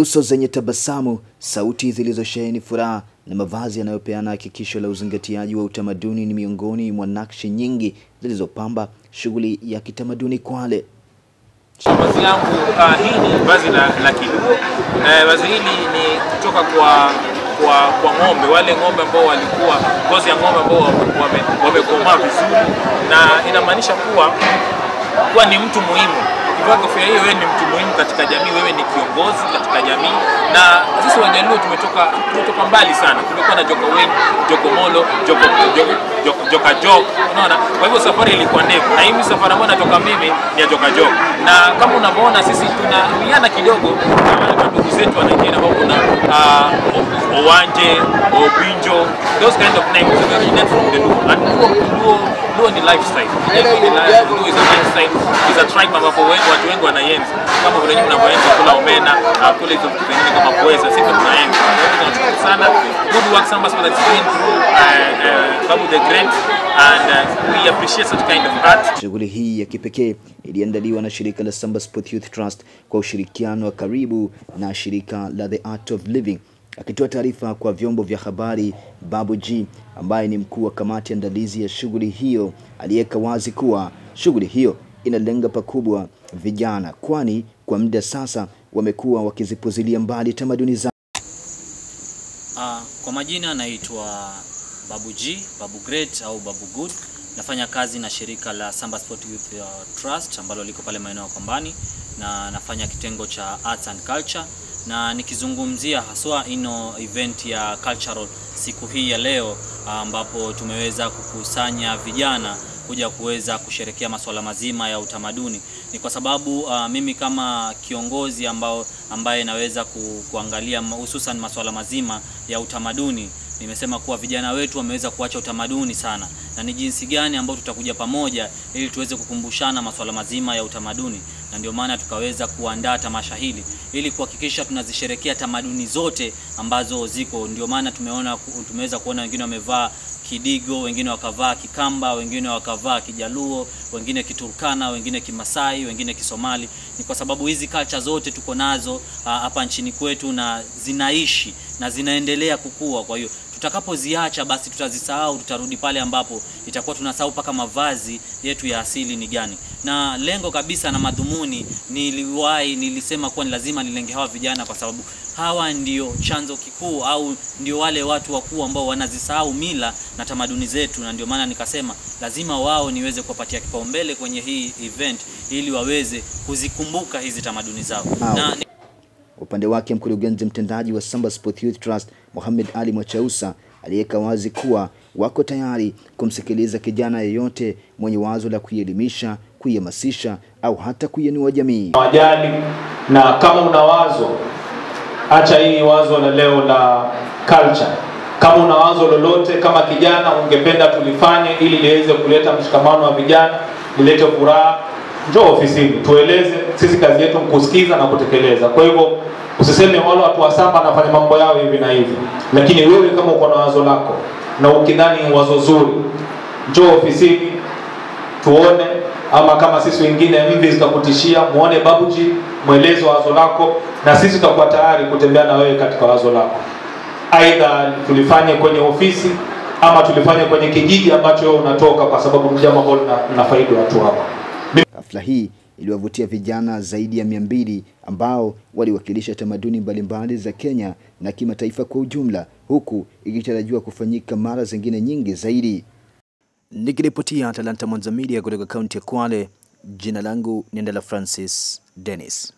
Nyuso zenye tabasamu, sauti zilizosheheni furaha na mavazi yanayopeana hakikisho la uzingatiaji wa utamaduni ni miongoni mwa nakshi nyingi zilizopamba shughuli ya kitamaduni Kwale. Vazi langu hii ni vazi la Kiluo. Vazi hili ni kutoka kwa ng'ombe, wale ng'ombe ambao walikuwa ngozi ya ng'ombe ambao wamekomaa vizuri, na inamaanisha kuwa ni mtu muhimu. Ukivaa kofia hiyo, wewe ni mtu muhimu katika jamii, wewe ni kiongozi katika jamii. Na sisi Wajaluo tumetoka mbali sana. Tumekuwa na Joka Wayne, Joko Molo, Joka Jok, unaona? Kwa hivyo safari ilikuwa ndefu. Na hii safari ambayo natoka mimi ni ya Joka Jok. Na kama unavyoona sisi tunawiana kidogo na wale ndugu zetu wa Nigeria ambao kuna Owanje, Obinjo, those kind of names originate from the Luo. And Luo ni lifestyle. Luo is a lifestyle, is a tribe ambapo watu wengi wanaenzi. Kama vile nyinyi mnavyoenzi kula omena, kula hizo vitu vingine kama pweza, sisi tunaenzi. Tunashukuru sana. Good work Samba Sport that's been through Babu the Great, and we appreciate such kind of art. Shughuli hii ya kipekee iliandaliwa na shirika la Samba Sport Youth Trust kwa ushirikiano wa karibu na shirika la The Art of Living. Akitoa taarifa kwa vyombo vya habari, Babu G ambaye ni mkuu wa kamati andalizi ya shughuli hiyo aliweka wazi kuwa shughuli hiyo inalenga pakubwa vijana, kwani kwa muda sasa wamekuwa wakizipuzilia mbali tamaduni zao. Kwa majina naitwa Babu G, Babu Great au Babu Good. Nafanya kazi na shirika la Samba Sport Youth Trust ambalo liko pale maeneo ya Kombani, na nafanya kitengo cha Arts and Culture, na nikizungumzia haswa ino event ya cultural siku hii ya leo ambapo tumeweza kukusanya vijana kuja kuweza kusherekea masuala mazima ya utamaduni. Ni kwa sababu mimi kama kiongozi ambaye naweza kuangalia hususan masuala mazima ya utamaduni, nimesema kuwa vijana wetu wameweza kuacha utamaduni sana, na ni jinsi gani ambao tutakuja pamoja ili tuweze kukumbushana masuala mazima ya utamaduni. Na ndio maana tukaweza kuandaa tamasha hili ili kuhakikisha tunazisherekea tamaduni zote ambazo ziko. Ndio maana tumeweza kuona wengine wamevaa Kidigo, wengine wakavaa Kikamba, wengine wakavaa Kijaluo, wengine Kiturkana, wengine Kimasai, wengine Kisomali. Ni kwa sababu hizi culture zote tuko nazo hapa nchini kwetu na zinaishi na zinaendelea kukua. Kwa hiyo tutakapoziacha basi tutazisahau, tutarudi pale ambapo itakuwa tunasahau paka mavazi yetu ya asili ni gani. Na lengo kabisa na madhumuni, nilisema kuwa ni lazima nilenge hawa vijana kwa sababu hawa ndio chanzo kikuu au ndio wale watu wakuu ambao wanazisahau mila na tamaduni zetu, na ndio maana nikasema lazima wao niweze kuwapatia kipaumbele kwenye hii event ili waweze kuzikumbuka hizi tamaduni zao. Na upande wake mkurugenzi mtendaji wa Samba Sport Youth Trust Mohamed Ali Mwachausa aliweka wazi kuwa wako tayari kumsikiliza kijana yeyote mwenye wazo la kuielimisha, kuihamasisha au hata kuiinua jamii. Wajali, na kama una wazo, acha hii wazo la leo la culture. Kama una wazo lolote kama kijana ungependa tulifanye ili liweze kuleta mshikamano wa vijana, lilete furaha, njoo ofisini tueleze. Sisi kazi yetu kusikiza na kutekeleza. Kwa hivyo usiseme wale watu wa Samba wanafanya mambo yao hivi na hivi, lakini wewe kama uko na wazo lako na ukidhani wazo zuri, njoo ofisini tuone, ama kama sisi wengine mvi zitakutishia, muone Babuji, mweleze wazo lako, na sisi tutakuwa tayari kutembea na wewe katika wazo lako. Aidha tulifanye kwenye ofisi ama tulifanye kwenye kijiji ambacho wewe unatoka, kwa sababu ni jambo ambalo linafaidi watu wako. Hafla hii iliwavutia vijana zaidi ya 200 ambao waliwakilisha tamaduni mbalimbali za Kenya na kimataifa kwa ujumla, huku ikitarajiwa kufanyika mara zingine nyingi zaidi. Nikiripotia Talanta Mwanza Media kutoka kaunti ya Kwale, jina langu ni Ndala Francis Dennis.